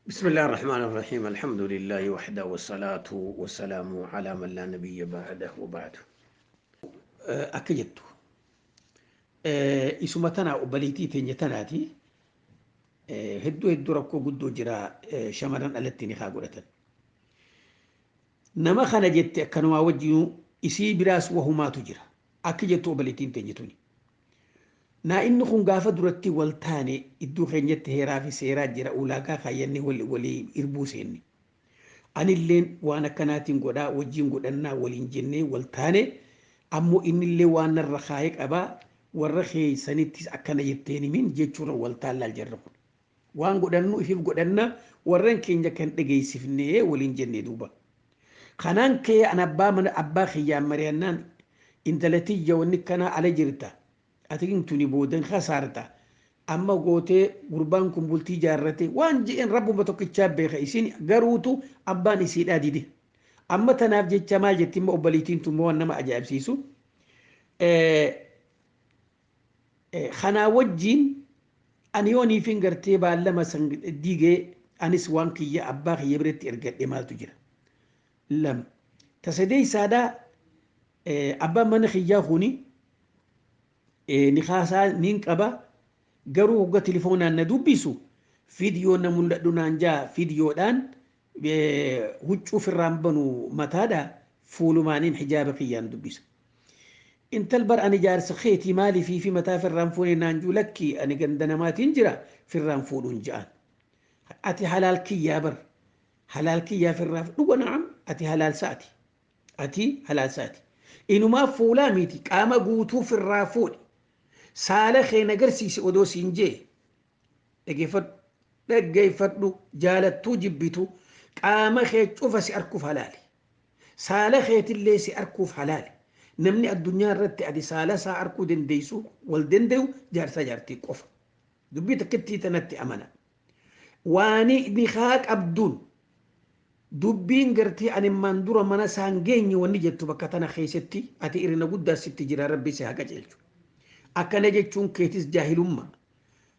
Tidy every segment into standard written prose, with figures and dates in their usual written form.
بسم الله الرحمن الرحيم الحمد لله وحده والصلاة والسلام على من لا نبي بعده وبعده. Akka jettu isuma tana obboleettii teenya tanaati hedduu hedduu rakkoo guddoo jira shamarran alatti ni haa godhatan. Nama kana jette akkanumaa wajjinuu isii biraas wahumaatu jira. Akka jettu obboleettiin teenya tuni. Naa inni kun gaafa duratti wal taane iddoo keenyatti heeraa fi seeraa jira ulaagaa kaayyannee walii irbuu seenne. Anilleen waan akkanaatiin godhaa wajjin godhannaa waliin jennee wal taane ammoo innillee waan narra kaayee qabaa warra keessanittis akkana jetteen himin jechuudha wal taallaal jarra kun. Waan godhannu ifiif godhanna warreen keenya kan dhageessifnee waliin jennee duuba. Kanaan kee an abbaa mana abbaa kiyyaan mari'annaan intala tiyya wanni kanaa ala jirta. Ati tuni boodan kasaarta. Amma gootee gurbaan kun bultii jaarrate waan je'een rabbuma tokkichaa beeka isin garuutu abbaan isiidhaa dide. Amma tanaaf jecha maal jetti immoo obboleettiin tun waan nama ajaa'ibsiisu. Kanaa wajjin ani yooniifin gartee baallama san diigee anis waan kiyya abbaa kiyya biratti ergadhe maaltu jira. Lama. Tasadeessaadhaa abbaan mana kiyyaa kuni ni kaasaa niin qaba garuu hogga telefoonaan na dubbisu fiidiyoo na mul'adhu naan jaa fiidiyoodhaan huccuu firraan banu mataadha fuulumaaniin hijaaba kiyyaan dubbisa. Intal bar ani jaarsa keetii maaliifii fi mataa firraan fuune naan juu lakki ani ganda namaatiin jira firraan fuudhuun ja'an. Ati halaal kiyyaa bar halaal kiyyaa firraa dhuga na'am ati halaal sa'ati ati halaal sa'ati. Inumaa fuulaa miti qaama guutuu firraa fuudhi. Saala kee nagarsiisi odoo siin jee dhaggeeffadhu dhaggeeffadhu jaalattuu jibbitu qaama kee cufa si arkuuf halaali. Saala keetillee si arkuuf halaali. Namni addunyaa irratti ati saala isaa arkuu dandeessu wal danda'u jaarsaa jaartii qofa. Dubbii takkittii tanatti amana. Waani nikaa qabduun dubbiin gartee ani maan dura mana isaan geenye wanni jettu bakka tana keessatti ati irina guddaa sitti jira rabbi si haa qajeelchu. Akkana jechuun keetis jaahilummaa.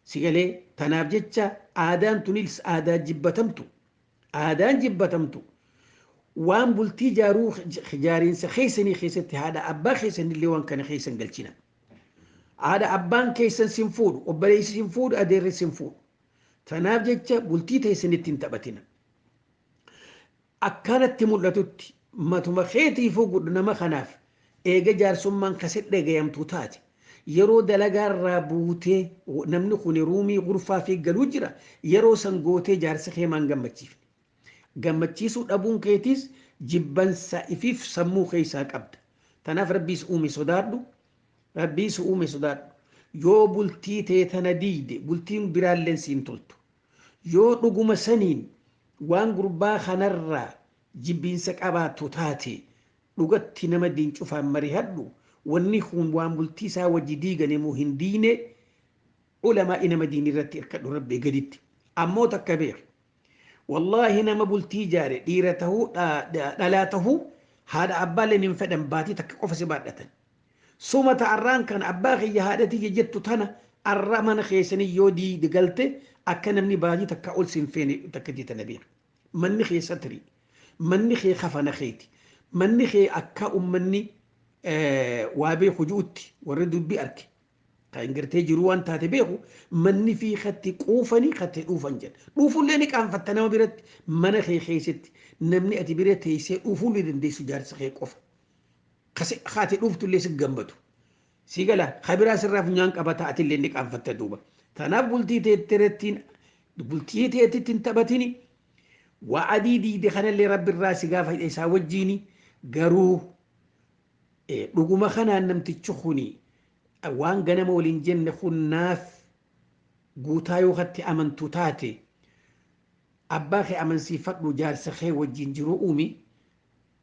Si galee tanaaf jecha aadaan tunis aadaa jibbatamtu. Aadaan jibbatamtu. Waan bultii jaaruu jaariinsa keessanii keessatti haadha abbaa keessanillee waan kana keessan galchina. Haadha abbaan keessan sin fuudhu, obboleessi sin fuudhu, adeerri sin fuudhu. Tanaaf jecha bultii teessanitti hin taphatina. Akkanatti mul'atutti matuma keetiifuu godhu nama kanaaf eega jaarsummaan kasit dhagayamtu taate. Yeroo dalagaarraa buutee namni kun ruumii gurfaa fi galuu jira yeroo san gootee jaarsa kee maan gammachiifne. Gammachiisuu dhabuun keetiis jibbansa ifiif sammuu keessaa qabda. Tanaaf rabbiis uume sodaadhu. Rabbiis uume sodaadhu. Yoo bultii tee tana diigde bultiin biraalleen siin toltu. Yoo dhuguma saniin waan gurbaa kanarraa jibbiinsa qabaattu taate dhugatti nama diin cufaan marihadhu. Wanni kun waan bultii isaa wajji diigane moo hin diine ulamaa nama diin irratti hirkadhu rabbii gaditti. Ammoo takka beeku. Wallaahi nama bultii jaare dhiira tahuu dhalaa tahuu haadha abbaalleen hin fedhan baatii takka qofa si baadhatan. Suma ta'arraan kan abbaa kiyya haadha tiyya jettu tana arra mana keessanii yoo diide galte akka namni baatii takka ol si hin feene takka tana beeku. Manni kee satri, manni kee kafana keeti, manni kee akka ummanni waa beeku ji'utti warri dubbii arge. Kan gartee jiru waan taate beeku manni fi katti quufanii katti dhuufan jedha. Dhuufullee ni qaanfatta nama biratti mana kee keessatti namni ati bira teessee dhuufullee dandeessu jaarsa kee qofa. Kaati dhuuftullee si gammadu. Si gala kabiraa sirraa funyaan qabata atillee ni qaanfatta duuba. Tanaaf bultii teettirettiin bultii teetitti hin taphatini. Waa adii diide kanallee rabbi irraa si gaafa isaa wajjiini garuu dhuguma kanaan namtichi kuni waan ganama waliin jenne kunnaaf guutaa yoo katti amantu taate abbaa kee amansiifadhu jaarsa kee wajjin jiru uumi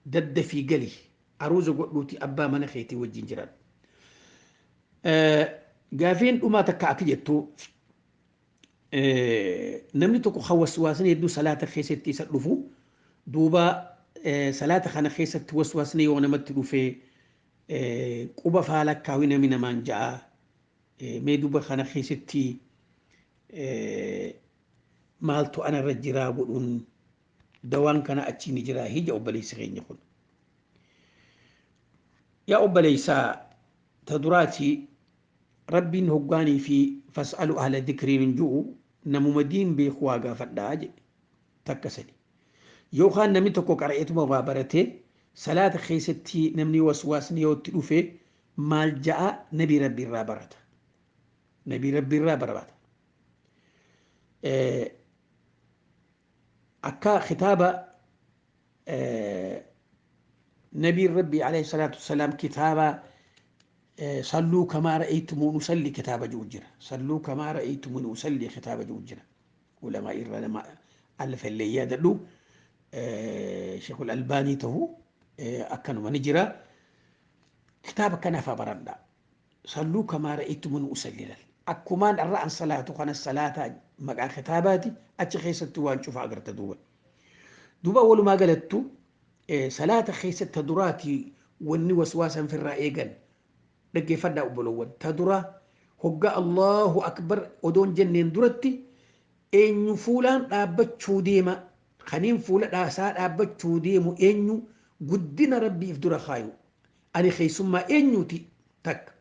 daddafii gali aruuza godhuuti abbaa mana keetii wajjin jiraadhu. Gaafiin dhumaa takka akka jettu namni tokko kan waswaasni hedduu salaata keessatti isa dhufu duuba salaata kana keessatti waswaasni yoo namatti dhufee quba faa lakkaawii namni namaan ja'a mee duuba kana keessatti Maaltu anarra jiraa godhuun dawaan kana achi ni jiraa hija obboleessi keenya kun. Yaa obboleessaa, ta duraati rabbiin hoggaanii fi fas'alu ahla dhikriin hin ju'u, namuma diin beeku waa gaafadhaa jedhe, takka sadi. Yookaan namni tokko qara'eetuma waa baratee salaata keessatti namni waswaasni yoo itti dhufe maal ja'a, nabii rabbi irraa barata. Nabii rabbi irraa barata. Akka kitaaba nabiin rabbi alayhi salaatu wasalaam kitaaba salluu kamaa ra'aytumuun usalli kitaaba jiru jira. Salluu kamaa ra'aytumuun usalli kitaaba jiru jira. Ulamaa irraa nama alfallee yaadadhu, Sheekul Albaanii ta'u akkanuma ni jira. Kitaaba kanaaf baradha. Salluu kamaa ra'aytumuun usalli lal. Akkumaan irra an salaatu kana salaata maqaa kitaabaati, achi keessatti waan cufa agarta duuba. Duuba walumaa galattu salaata keessatti ta duraati wanni waswaasan firraa eegan, dhaggeeffadhaa obbolowwan, ta dura hogga Allahu akbar odoon jenneen duratti eenyu fuulaan dhaabbachuu deema, kaniin fuula dhaasaa dhaabbachuu deemu eenyu, guddina rabbiif dura kaayu, ani keessummaa eenyuti, takka.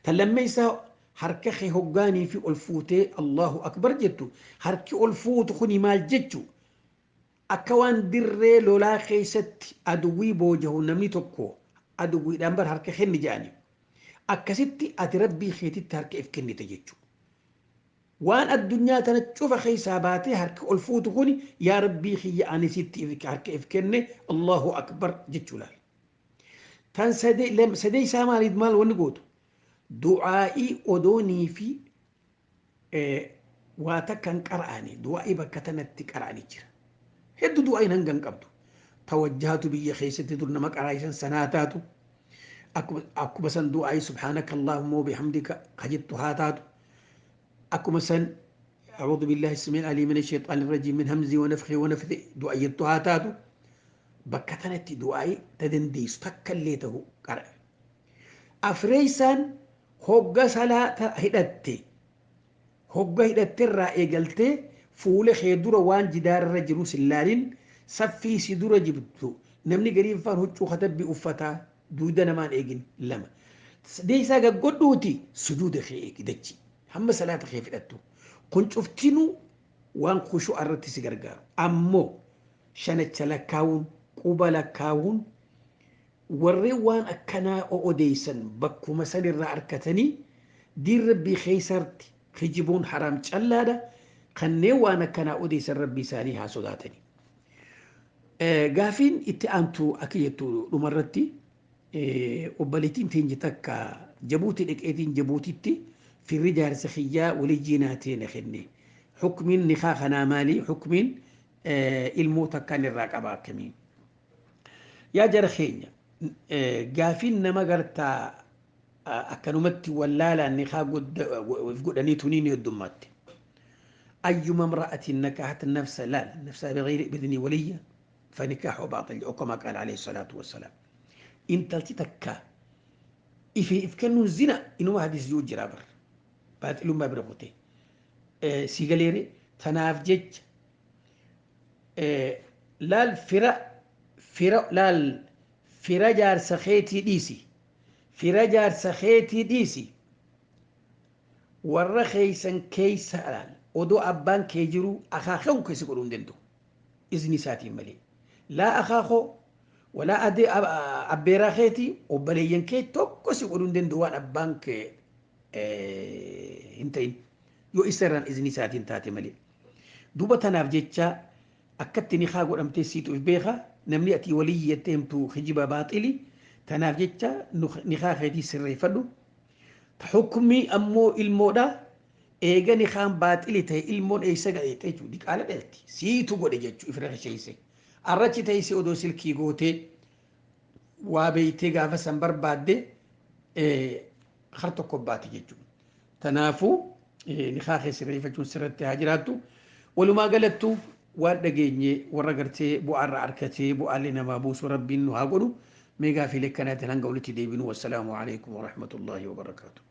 Ta lammeessaa, harka kee hoggaanii fi ol fuutee Allahu akbar jettu, harki ol fuutu kuni maal jechu? Akka waan dirree lolaa keessatti aduwwii boojahu, namni tokko aduwwiidhaan bar harka kenni jedhani, akkasitti ati rabbii keetitti harka if kennite jechuudha. Waan addunyaa tana cufa keessaa baatee harka ol fuutu kuni yaa rabbii kiyya ani sitti harka if kenne, Allahu akbar jechuu laal. Tan sadee isaa maaliif maal wanni gootu? Du'aa'ii odoonii fi waa takka hin qara'ani, du'aa'ii bakka tanatti qara'ani jira. Hedduu du'aa'iin hanga hin qabdu. Tawajjahatu biyya keessatti dur nama qaraa'isan sanaa taatu. Akkuma san du'aa'ii subhaanaka Allahumma wa bihamdika kajettu haa taatu. Akkuma san أعوذ بالله السميع العليم من الشيطان الرجيم من همزه ونفخه ونفثه du'ayyattu haa taatu. Bakka tanatti du'aa'ii ta dandeessu takka illee ta'u qara. Afreessaan, hogga salaata hidhatte, hogga hidhatte irraa eegaltee fuula kee dura waan jidaarra jiru sin laalin, saffii si dura jirtu, namni gariin faan huccuu katabbii uffataa duuda namaan eegin, lama. Deessaa gaggodhuuti sujuuda kee eegi dachi hamma salaata kee fidhattu. Kun cuftinuu waan khushu'a irratti si gargaaru. Ammoo shanacha lakkaawuun, quba lakkaawuun, warreen waan akkanaa odeessan bakkuma sanirraa arkatanii diin rabbii keessatti kijibuun haraam callaadha. Kanneen waan akkanaa odeessan rabbii isaanii haa sodaatanii. Gaafiin itti aantu akka jettu, dhumarratti obboleettiin teenya takka Jabuuti dhaqeetiin Jabuutitti firri jaarsa kiyyaa walii jiinaatee na kenne. Hukmiin nikaa kanaa maali? Hukmiin ilmoo takkaan irraa qaba akkamiin? Yaa jara keenya, gaafiin nama gartaa akkanumatti wallaalaan nikaa godhanii tuniin heddummaatti. أيما امرأة نكحت النفس لا نفسها بغير إذن ولي فنكاحه باطل أو كما قال عليه الصلاة والسلام. Intalti takka ifi if kennuun zina, inuma hadis jiru jira bar baaxilummaa bira kutee si galeere. Tanaaf jecha laal, fira laal, fira jaarsa keetii dhiisi, fira jaarsa keetii dhiisi, warra keeysan keeysa laal, odoo abbaan kee jiru akaakawu keessa godhuu hin danda'u izni isaatiin malee, laa akaakoo walaa adee abbeeraa keetii, obboleeyyan kee tokko si godhuu hin danda'u waan abbaan kee hin ta'in, yoo isa irraan izni isaatiin taate malee. Duuba tanaaf jecha akkatti nikaa godhamtee siitu if beeka, namni ati walii jettee himtu kijiba baaxili. Tanaaf jecha nikaa keetii sirreeffadhu. Hukumii ammoo ilmoodha. Eega nikaan baaxili ta'e ilmoon eessa ga'eete jechuudha? Diqaala dhalti, siitu godhe jechuudha ifirra kasheesse. Arrachi ta'e odoo silkii gootee waa beeytee gaafa san barbaadde har tokko baate jechuudha. Tanaafuu nikaa kee sirreeffachuun sirratti haa jiraattu. Walumaa galattu waan dhageenye warra gartee bu'aarra arkatee bu'aalee namaa buusu rabbiin nu haa godhu. Mee gaafiilee kanaatiin hanga walitti deebinu, wassalaamu alaikum warahmatullaahi wabarakaatu.